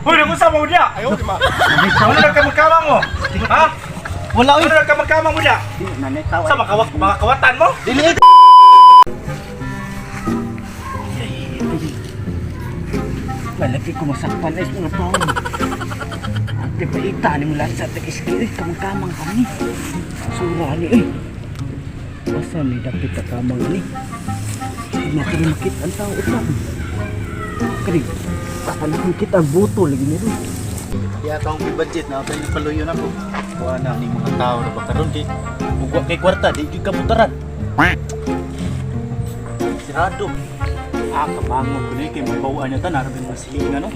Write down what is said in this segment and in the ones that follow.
Hoy, nagunsa mo diya? Ayaw, di ma. Ano nagkamagkamang mo? Ha? Wala oy. Ano nagkamagkamang mo diya? Sa mga kawatan mo? Dili. Malaki ko masakpan ay mga taon. Ate paita ni mula sa tag-iski ay kamang-kamang kami. Sura ni eh. Asa ni dapit ka kamang ni? Hindi na kami makita ang tao utang. Kani, kapan akong kita ang buto lagi ni ron. Ya akong budget na tayo paluyo na ko. Kuha na ni mga tao na baka ron kay ugwa kay kwarta di gyud kabutaran. Sirado. Ah, kamangon ko ni kay mabawaan niya tanan rabin mga silingan no.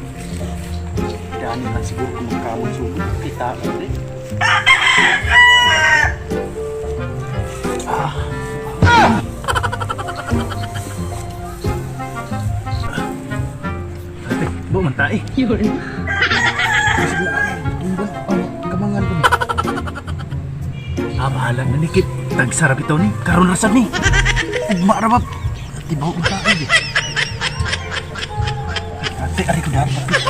Dani lang siguro kung magkamon sugod kita rin. Ah. Ate, bu man tae. Kamangan ko. Ah, bahala na ni Kit. Tagsarap ito ni. Karon rasad ni. Ugma ra ba? Tibaw ang tao eh. Ate, ari ko dahil lapit.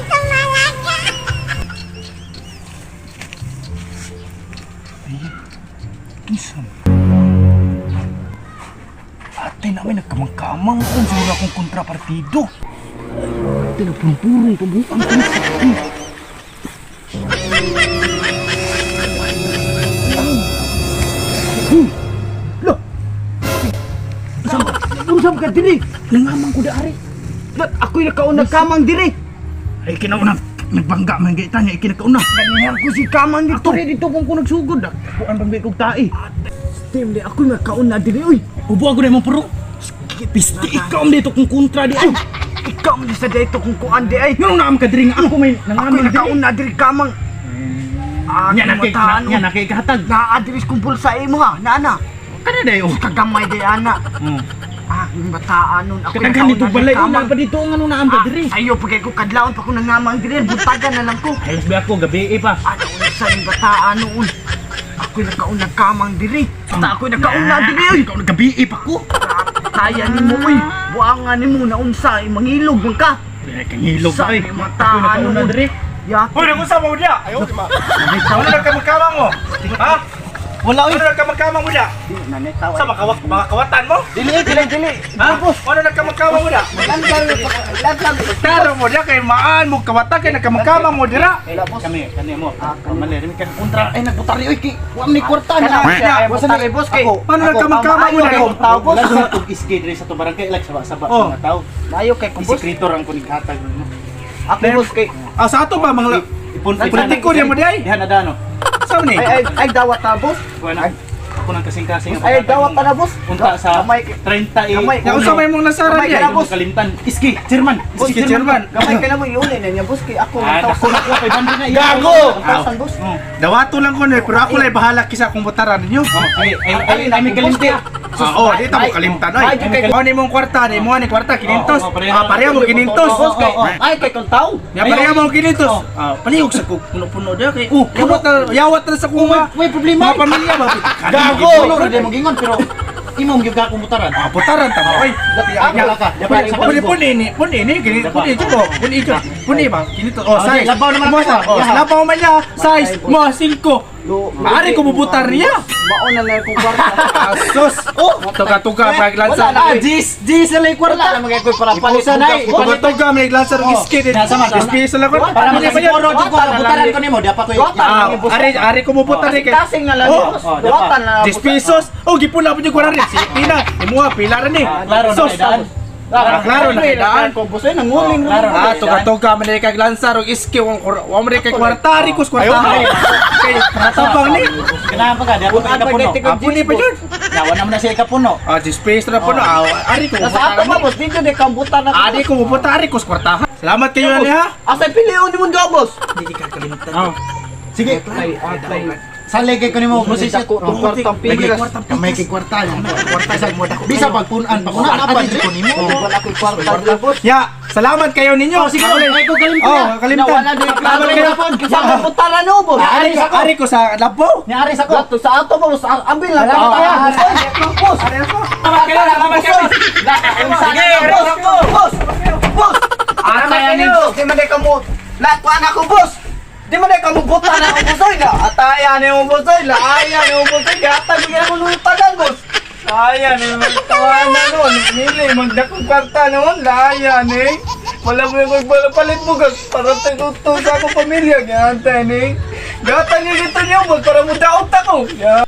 Ay, kinsa man? Ate namin nagkamang-kamang. Ang sura kong kontrapartido. Ate nagpurong-purong pabuang ko. Lo. Unsa ka diri? Nangamang ko daari. Ba't ako'y nakauna kamang diri? Ay, kinauna. Nagbangga man gayta niya. Ikinakauna. Ganihan ko si kamang dito. Ato rin dito kung ko nagsugod. Kuan bang kog tae. Steam di ako'y nakauna diri oy. Ubo ako na imong puro. Pisti ikaw ang dito kung kontra di. Ay, Ikaw man sa dito kung kuan di ay. ngano na am ka diri nga ako may Ako'y nangamin diri. nakauna diri kamang. Ah, Nya na kay nya na kay kahatag. Naa diri kong bulsa imo ha, naana. Kana dayo. Kagamay di ana. Ah, yung bataan nun. Ako'y Kadaghan dito nakauna balay diri una kamang. pa dito ngano na am ka diri. Ayo pagay ko kadlawon pa ko nangamang diri, butagan na lang ko. Halos ba ako gabi eh pa. Ano unsa ning bataan noon? Ako'y nakauna kamang diri. Basta ako'y nakauna diri oy. Ikaw gabi eh pa ko. Kaya nimo oy. Buangan nimo na unsa ay mangilog man ka. Ay kangilog Sa ba eh. mga Ako nakauna tao. diri. Ya. Hoy, nagunsa mo diya? Ayaw, di ma. Ano nagkamagkamang mo? Ha? Wala oy. Ano nagkamagkamang mo diya? Sa mga kawatan mo? Dili dili dili. Ha? Ano nagkamagkamang mo diya? Taro mo diya kay maan mo kawatan kay nagkamagkamang mo dira. Kami kani mo. Mali rin kay kontra ay nagbutari oy kay wa may kwarta na. Siya, ay boss kay. Paano nagkamagkamang mo dira? Tao boss. Wala sa tug iski diri sa tong barangay like saba-saba sa Oh. mga tao. Maayo kay ko boss. Isikritor ang kuning hatag no. Ako boss kay. Ah, sa ato ba mga Ipon Politiko niya mo di ay. Diha na dano. Sa ni? Ay ay ay dawat ta boss. Kuha na. Ako nang kasing-kasing. Ay dawat ta na boss. Unta sa Gamay 30 eh. Gamay. Nya unsa may mong nasara Gamay di ka ay? na, boss. Kalimtan. Iski, chairman. Iski, chairman. Gamay kay na mo iuli na niya boss kay ako Ah, ang dako na ko kay bandi na. Gago! Tawasan boss. Oh. Dawato lang ko ni pero ako lay bahala kisa akong butaran ninyo. Oh, ay ay ay ay may kalimti. Ah, oh, di ta mo kalimtan oy. Ay, kay- Mao ni mong kwarta, ni mo ni kwarta 500. Oo, pareho. Ah, pareho mo 500. Boss kay ay kay kung tao. Ya pareho mo 500. Ah, palihog sa kog puno-puno dia kay. Oh, yawat na sa kuma. May problema. Mga pamilya ba? Gago! Puno ra di mo gingon pero imong gyud ka akong butaran. Ah, putaran ta mo oy. Ako ka. Puni puni ni, puni ni, gini puni jud puni jud. Puni ba? 500. Oh, Ah, size. di, labaw naman Mo ako. sa, oh, Yeah. labaw man niya. Size mo 5. Maari ko bubutar niya. Mao na lang kong kwarta. Asos. Oh, tuga-tuga paglansa. Ah, jis, jis na lang Wala kwarta. na mga koy para palit. Ipusa na, eh. Tuga-tuga may lansa og skin. Nasa man, Space lang ko. Para makasiguro jud ko butaran ko nimo, di pa ko. Ah, ari ari ko bubutar ni kay. Kasing na lang Oh, boss. oh, Duwatan na lang. 10 pesos. Oh, gipula po yung kwarta. Sige na. Imuha pila ra ni. Klaro na Sos. kay daan. Ah, klaro na kay daan. Kung boss ay nanguling. Oh, klaro. Ah, tuga-tuga man ni kag lansar og iski wang wa man ni kay kwarta ri kus kwarta. Kay matabang ni. Kailangan pa ka, di ako kay kapuno. Ah, puni pa jud. Yawa naman na siya kapuno. Ah, 10 pesos na po no. Ah, ari ko Nasa ato pa boss dito di kambutan na. Ari ko bubutar ari kus kwarta. Salamat kayo na ha. Asa pilion ni mundo boss. Hindi ka kalimtan. Oh. Sige. Sa kay ko nimo posisyon. Dako tong kwartang pigas. Kamay kay kwarta niya. Kwarta sa mo dako. Bisa pagpunan pa kuna na pa ko nimo. Wala koy kwarta dili, boss. Ya, salamat kayo ninyo. Oh, sige, ay ko kalimtan. Oh, kalimtan. Nawala din Salamat kayo. Kinsa may butaran no boss. Ari ari ko sa labaw. Ni Aris ako. Gato sa ato boss, ambil lang. Salamat kayo. Boss. Salamat kayo, salamat kayo. Sige, boss. Boss. Boss. Salamat Atayan ni kayo. boss, di man di kamo. Lakuan ako, boss. Di mo na kamubutan ako, boss. Oy, na ataya ni mo, boss. Oy, laaya ni mo, boss. Oy, gatag mo ako nutagan, boss. Laaya ni mo, tawanan noon. Mili, magdakong kwarta noon. Laaya ni. Wala mo yung palit mo, gas. Para tayo sa akong pamilya. Gantay ni. Gatag niyo dito niyo, boss. Para mo daot ako. Ya.